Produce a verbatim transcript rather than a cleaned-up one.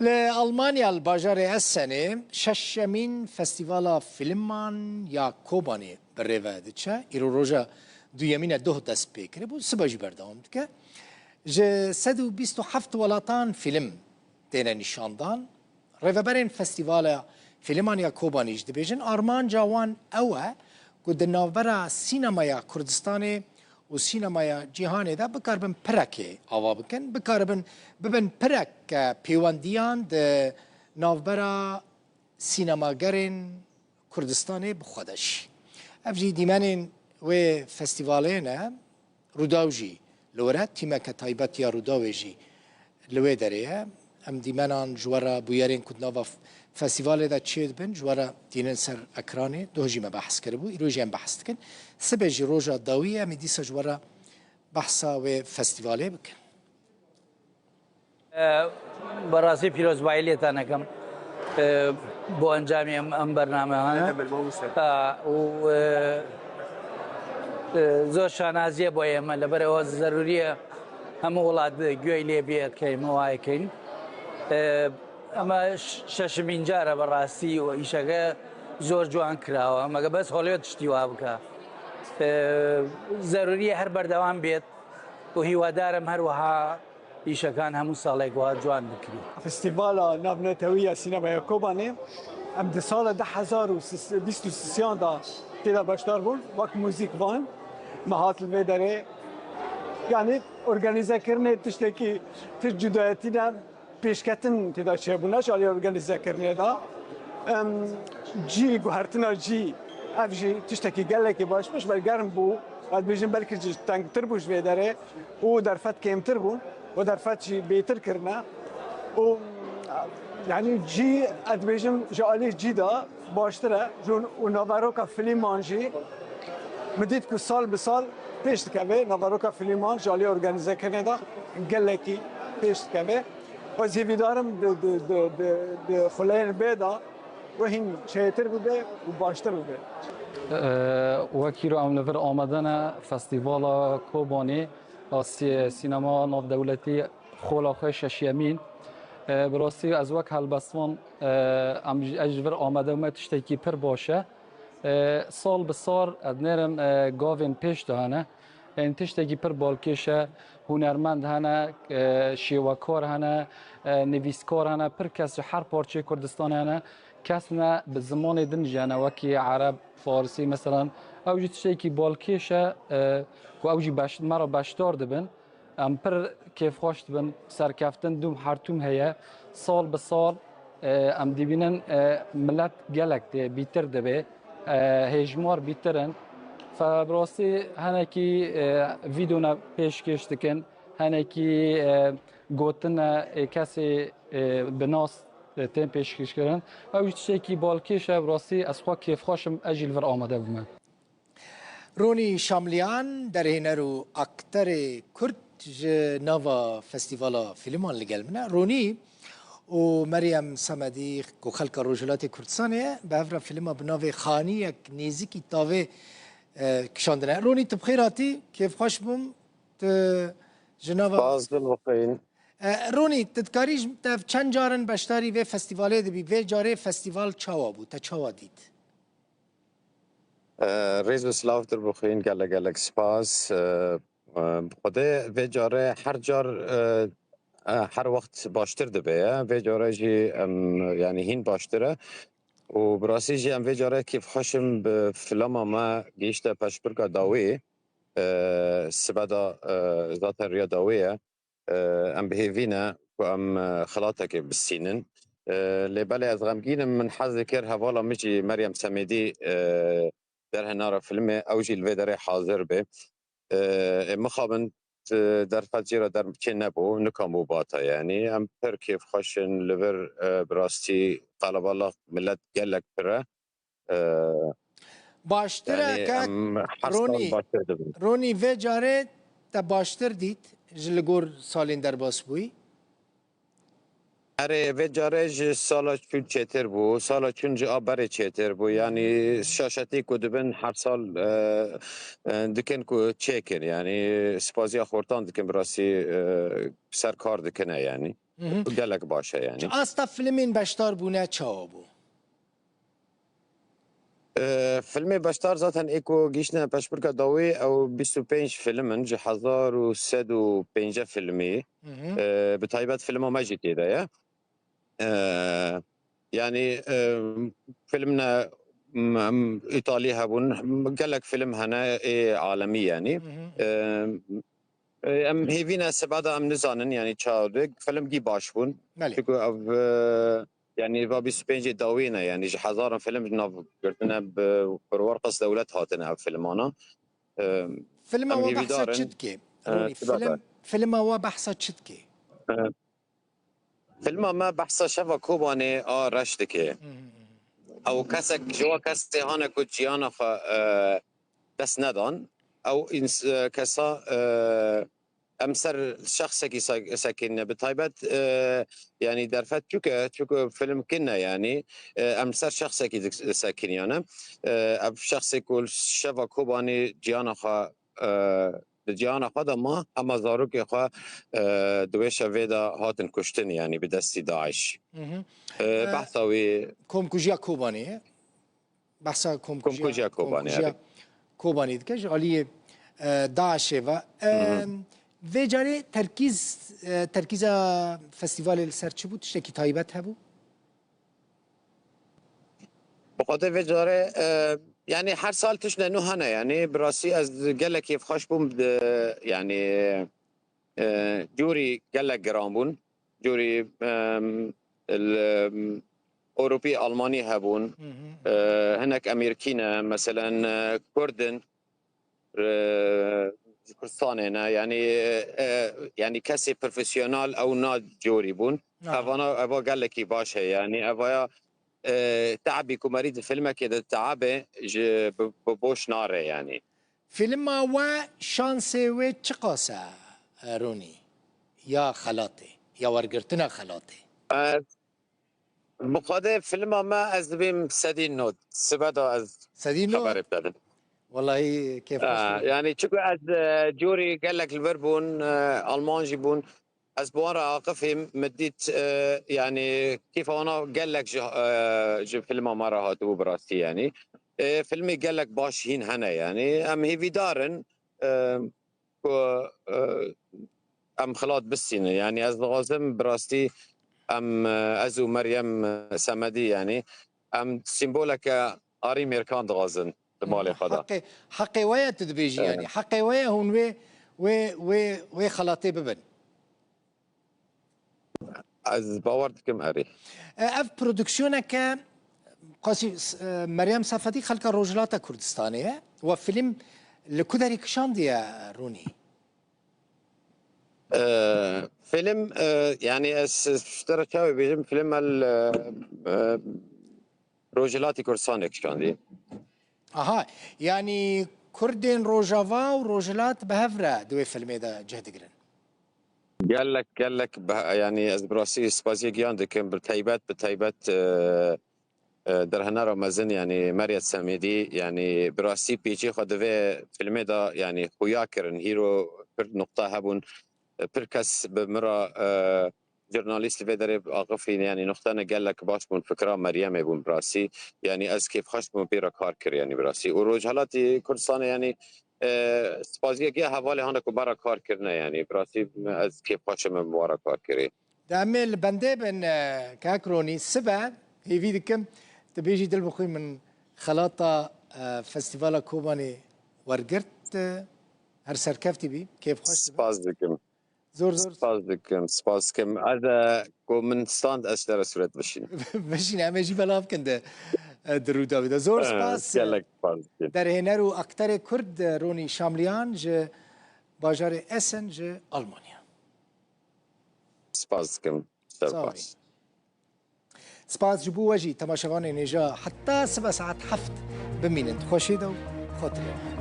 Li Almanya, li bajarê Essenê şeşemîn Festîvala Filiman ya Kobanê bi rê ve diçe. Îro roja duyemîn e, doh dest pê kiribû, sibe jî berdewam dike. Ji sed û bîst û heft welatan fîlm têne nîşandan. Rêveberên Festîvala Fîlman ya Kobanê jî dibêjin, armanca wan ew e ku di navbera sînemaya Kurdistanê û sînemaya cîhanê de bikaribin pirekê ava bikin, bikaribin bibin pirek, e, pêwendiyan di navbera sînemagerên Kurdistanê bi xwe de jî. Ev jî dîmenên wê festîvalê ne. Rûdaw jî li wir e, tîmeke taybet ya Rûdawê jî li wê derê ye. Em dîmenan ji we re bûyerên ku di nava f-, festîvalê de çêdibin, ji we re tînin ser ekranê. Doh jî me behs kiribû, îro jî em behs dikin. Sibê jî roja dawî ye, em ê dîsa ji we re behsa wê festîvalê bikin. بەڕاستی پیرۆزبایی لێتان ئەکەم بۆ ئەنجامی ئەم ئەم بەرنامەیانە û زۆر شانازیە بۆ ئێمە، لەبەرئەوە زەروریە هەموو وڵات گوێی لێ بێت کە ئێمە وایەکەین. ئەمە شەشمین جارە بەڕاستی و ئیشەکە زۆر جوان کراوە، مەگە بەس هۆلێت شتی وا بکە. زەروریە هەر بەردەوام بێت و هیوادارم هەروەها ئیشەکان هەموو ساڵێک وا جوان بکری. Festîvala Navnetewî ya Sînemaya Kobanê em di sala du hezar û bîst û sisiyan de tê de beşdar bûn, wek muzîkvan me hat li vê derê. Yanî organîzekirinê tiştekî tişt cudayetî ne, pêşketin tê de çêbûne ji alî organîzekirinê de. Em, cî, guhertina cî, ev jî tiştekî gelekî baş bû, ji ber germ bû, ez dibêjim belkî jî tengtir bû ji vê derê û derfet kêmtir bû û derfet jî bêtir kirine û, yanî cî, ez dibêjim ji alî cî de baştir e. Ji û naveroka fîlman jî min dît ku sal bi sal pêş dikeve, naveroka fîlman ji alî organîzekirinê de gelekî pêş dikeve. Ez hêvîdar im di, di, di, di, di xuleyên bê de wê hîn çêtir bibe û baştir bibe. Wekî ro em li vir amade ne Festîvala Kobanê a sî-, sînema navdewletî xola xwe şeşyemîn. Bi rastî ez wek helbestvan, em ji, ez ji vir amade me tiştekî pir baş e. Sal bi sal, ez nêrim, gavên pêş de hene. Ên tiştekî pir balkêş e. Hunermend hene, şêwekar hene, nivîskar hene. Pir kes ji her parçeyê Kurdistanê hene. Kes ne bi zimanê din jî hene, wekî ereb, farisî, meselan. Ew jî tiştekî balkêş e, ku ew jî beş-, me re beşdar dibin. Em pir kêfxweş dibin, serkeftin dûm her tûm heye. Sal bi sal, e, em dibînin, e, milet gelek tê bîtir dibe, e, hêjmar bîtir in. Fe bi rastî hinekî, e, vîdyo ne pêşkêş dikin, hinekî, e, gotine, e, kesê, e, bi nas, e, tên pêşkêşkirin. Ew jî tiştekî balkêş e, bi rastî ez xwe kêfxweş im, ez jî li vir amade bûme. Ronî Şamliyan, derhêner û akterê Kurd ji nava Festîvala Fîlman li gel min e. Ronî û Meryem Semedî ku xelka Rojhilatê Kurdistanê ye, bi hev re fîlma bi navê Xaniyek Nêzîkî Tavê, e, kişandine. Ronî, tu bi xêr hatî, kêfxweş bûm. Tu ji nava Spas, dilbixwîn. E, Ronî, tu dikarî ji te çend carin beşdarî vê festîvalê dibî? Vê carê festîval çawa bû? Te çawa dît? Rêz û silav, dilbixwîn, gelek gelek spas. Bi Xwedê vê carê her car, her wext baştir dibe ye. Vê carê jî em, yanî hîn baştir e. Û bi rastî jî em vê carê kêfxweş in, bi filama me gihîşte pêşbirka dawî, sibe de, zaten riya dawî ye. Em bi hêvî ne ku em xelatekê bistînin. Lê belê ez xemgîn im, min hez dikir hevala min jî Meryem Semêdî derhênara filmê, ew jî li vê derê hazir be. Ê mixabin derfet jê re derm çê nebû, nikam bû bata, yanî em pir kêfxweş in, li vir bi rastî qelebalix, milet gelek pir e. Baştir e kak Ronî. Ronî, vê carê te baştir dît ji li gor salên derbas bûyî? Erê, vê carê ji sala çûn çêtir bû. Sala çûn ji a berê çêtir bû. Yanî şaşetî ku dibin her sal, e, e, dikin ku çêkin. Yanî spaziya xortan dikin, bi rastî, e, ser kar dikine yanî. Gelek baş e yani. Asta filmên beşdar bûne çawa bû? E, filmê beşdar zaten ê ku gihîştine peşbirka dawî ew bîst û pênc film in ji hezar û sed û pêncî filmî. E, bi taybet filma me jî tê de ye. E, yani e, film ne m- m- Îtalî hebûn, gelek film hene ê alemî yani. E, e, em hêvî ne seba de em nizanin yani çawa de film gî baş bûn. Belê. Çünkü ev e, yani va bîst û pêncî dawî ne yani ji hezaran film nav girtine bi perwerqas dewlet hatine ev filmana. E, Filma em we hêvîdar behsa in. çi dike? E, Ronî, siba film, be. Filma we behsa çi dike? E, Filma me behsa şeva Kobanê a reş dike. Ew kesek ji wa kesê hane ku ciyana xwe e, dest nedan. Ew ins- e, kesa e, em ser şexsekî se- sekînine bi taybet e, yani derfet çuke çuku film kine yani e, em ser şexsekî dik- sekîniyane. E, ev şexsê ku şeva Kobanê ciyana xwe e, di ciyana xwe de ma hema zarokê xwe e, di wê şevê de hatin kuştin yani bi destî DAIŞ. E, behsa wî Komkujiya Kobanê ye. Behsa komkujiya, Komkujiya Kobanê, komkujiya evet. Kobanê dike ji aliyê e, DAIŞê ve. E, Vê carê terkîz, e, terkîza festîvalê li ser çi bû? Tiştekî taybet hebû? Bi xwedê vê carê e, yani her sal tiştine nû hene yani bi rastî ez gelek kêfxweş bûm di yani e, cûrî gelek giran bûn. Cûrî e, li Ewropî Almanî hebûn. E, hinek Amerîkî ne, meselen e, Kurd in. e, ji Kurdistanê ne. Yani e, yani kesê profesyonel ew na corî bûn. Aha. Evana eva gelekî baş e. Yani evaya e, teabî ku merî di filmekê de teabe ji bi, bi boş nare yani. Filma we şansê wê çiqas e, e, Ronî? Ya xelatê, ya wergirtina xelatê? E, bi xwedê filma me ez dibêm sedî nod. Sibe de ez Sedî nod? Xeberê bidim. Wellahî kêfxweş Ha, bû. Yani çünkü ez e, corî gelek li vir bûn, e, Alman jî bûn. Ez bi wan re aqifîm, min dît e, yani kêfa wana gelek ji, e, ji filma me re hatibû bi rastî yani. E, filmê gelek baş hîn hene yani. Em hêvîdar in e, ku e, em xilat bistînin. Yani ez dixwazim bi rastî em e, ez û Meryem e, Semedî yani em sîmboleke arî mêrkan dixwazin di malê xwe de. Heqê, heqê we ye tu dibêjî yani. Heqê we ye hûn wê, wê, wê, wê xelatê bibin. Ez bawer dikim erê. E, ev prodüksiyoneke qasî e, Meryem Sefedî xelka Rojhilata Kurdistanê ye. We film li ku derê kişandiye Ronî? E, film e, yani ez ji te re çawa bêjim film el e, e, Rojhilatî Kurdistanê kişandiye. Aha, yani Kurdên Rojava û Rojhilat bi hev re di wê filmê de cih digirin. Gelek gelek be- yani ez bi rastî spasiya giyan dikim bi taybet bi taybet e, e, derhenera mezin yani Meryem Semedî yani bi rastî pêçê xwe di vê filmê de yani xuya kirin hîro pir nuqta hebûn e, pir kes bi min re e, jurnalîst vê derê aqifî yani nuqtene gelek baş bûn fikra Meryemê bûn bi rastî yani ez kêfxweş bûm pê re kar kir yani bi rastî û Rojhilatî Kurdistanê yani e, spasiya giya hevalê hane ku me re kar kirine yani bi rastî ez kêfxweş im em bi wan re kar kirî. De em ê li bendê bin e, kek Ronî sibe hêvî dikim tu bêjî dil bi xwe min xelata e, Festîvala Kobanê wergirt e, her serkeftî bî kêfxweş dibe. Spas dikim. Zor zor. Spas dikim, spas dikim. Ez e, ku min stand ez ji te re sûret bişînim. Bişîne em ê jî belav kin de e, di Rûdawê de. Zor E, spas. e, Gelek spas dikim. Derhêner û akterê Kurd e, Ronî Şamliyan ji bajarê Essen ji Almanya. Spas dikim. Sağ olun. Spas. Spas ji bo we jî temaşevanên hêja heta sibe saet heft bimînin. Xweşê de û xatirê.